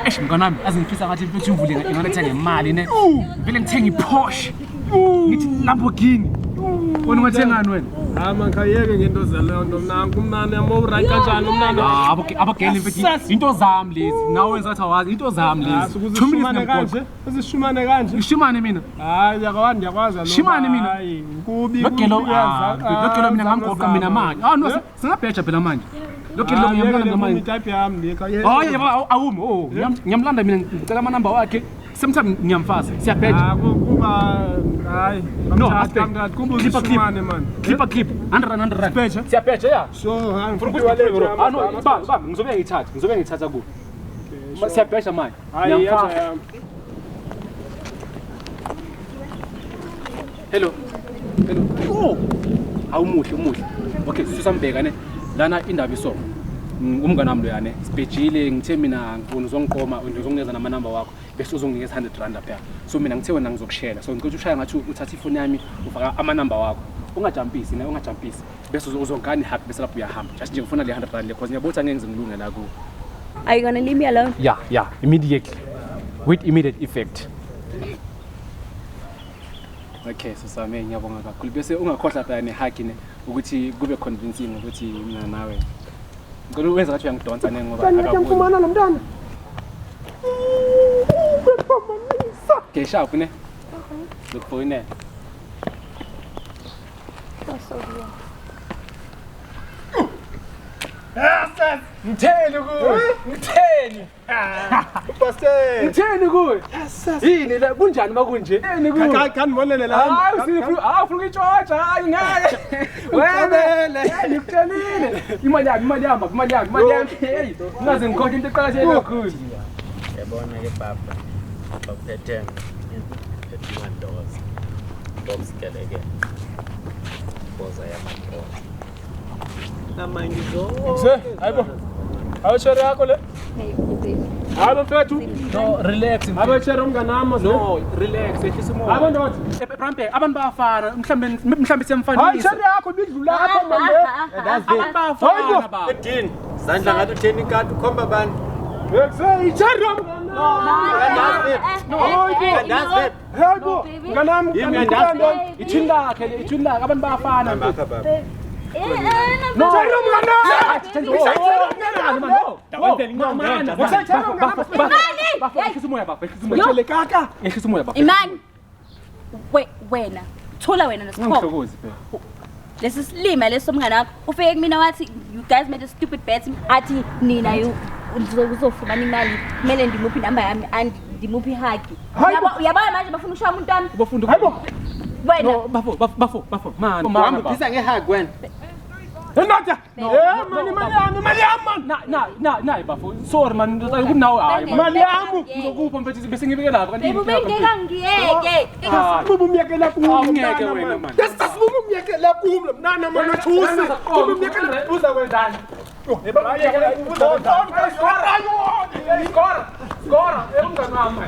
Eish mngani wami, aze ngifisa ngathi mfethu imvula ingaletha ngemali ne. Vele ngithenga iPorsche. Ngithi Lamborghini. Wena ungathengani wena? Hayi man, khayeke ngento zaleyo nto mna kumnandi yamo uright kanjani umnandi. Ah, abageli mfethu into zami lezi. Nawe wenza ngathi awazi into zami lezi. 2 minutes Uzishumane kanje, uzishumane kanje. Ngishimane mina. Hayi ndiyakwazi ndiyakwazi lo. Shimane mina. Hayi kubi. Logelo logelo mina ngamgoqa mina manje. Ah no, singabheja phela manje. Logelo ngiyamlanda manje. Type yami le khayeke. Hayi yabo awumi oh ngiyamlanda mina ngicela amanamba wakhe. Sometime ngiyamfasa. Siyabheja. Ah kuba hayi. No, aspect. Kumbe Clip a clip. uzishumane man. Clip a clip. 100 rand 100 rand. Sibheja? Siyabheja ya. So hayi Ngifuna ukuthi bro. Ah no, ba ba ngizobe ngiyithatha. Ngizobe ngiyithatha kuwe. Siyabheja manje. Hayi Ngiyamfasa. yaja yami. Hello. Hello. Oh. Awumuhle umuhle. Okay, sisambheka ne. Lana indaba iso. Umngane wami loyane. Sibhejile ngithe mina ngifuna uzongiqoma uzonginikeza namanamba wakho bese uzonginikeza 100 rand lapha. So mina ngithe wena ngizokushela. So ngicela ushaya ngathi uthatha ifoni yami ufaka amanamba wakho. Ungajampisi ne, ungajampisi. Bese uzongani happy bese lapho uyahamba. Just nje ngifuna le 100 rand le because ngiyabona ukuthi angeke ngize ngilunge la kuwe. Are you gonna leave me alone? Yeah, immediately. With immediate effect. Okay, so Same ngiyabonga kakhulu. Bese ungakhohlwa phela ne-hug ne ukuthi kube convincing ukuthi mina nawe. Ngicela uwenze ngathi uyangidonsa ne ngoba akaboni. Ngiyamfumana lo mntana. Okay, sharp ne. Look for ne. That's so weird. Ngitheni kuwe? Ngitheni? Pastor. Ngitheni kuwe? Yini la kunjani makunje? Yini kuwe? Khanibonele la. Hayi usifuna hayi ufuna ukuyitshotsha hayi ngeke. Wena ngikutshelile. Imali yami imali yami imali yami imali yami. Hey, ungaze ngikhokhe into eqakatheke kakhulu. Yabona ke baba, baphethe phethe imandoza. Ntomsikeleke. Boza yamandoza. Se, hayibo. Hayi shere yakho le. Hayi mfethu. No, relax. Hayi shere umnganami. No, relax. Ehlisa umoya. Hayi ndoda. Brambe, abantu bayafana. Mhlambe mhlambe Hayi siyamfanisa. shere yakho ibidlula apha manje. Abantu bayafana baba. Edini, zandla ngathi utheni ikati ukhomba abantu. Ekse ishere yomnganami. Hayibo. Mnganami. Yimi andazi. Ithini lakhe le, ithini lakhe abantu bayafana. Bapha baba. No. Shere yomnganami. Ehlisa Kaka. umoya baba. Imani. We wena. Thola wena nesikhokho. Ungihlokozi phela. Lesi silima leso mngane wakho. Ufike kumina wathi you guys made a stupid bet. Athi nina you uzofumana imali kumele ndimuphi inamba yami and ndimuphi ihug. Uyabona manje bafuna ukushaya umuntu wami. Bafunda. Hayibo. Wena. No, bafo, bafo, bafo. Man, Wambuphisa ngehug wena. Ndoda. Eh mani imali yami imali yami man. Na na na na bafo. Sorry man, kunawe hayi. man. Imali yami. Ngizokupha mfethu bese ngibeke lapha kanti. Baby ubengeke angiyeke. Bubu umyekela kum. Awungeke wena, man. Yes, bubu umyekela kum lo mntana man othusi. Bubu umyekela Uza kwenzani? Uza kwenzani? Skora, skora, umngani wami.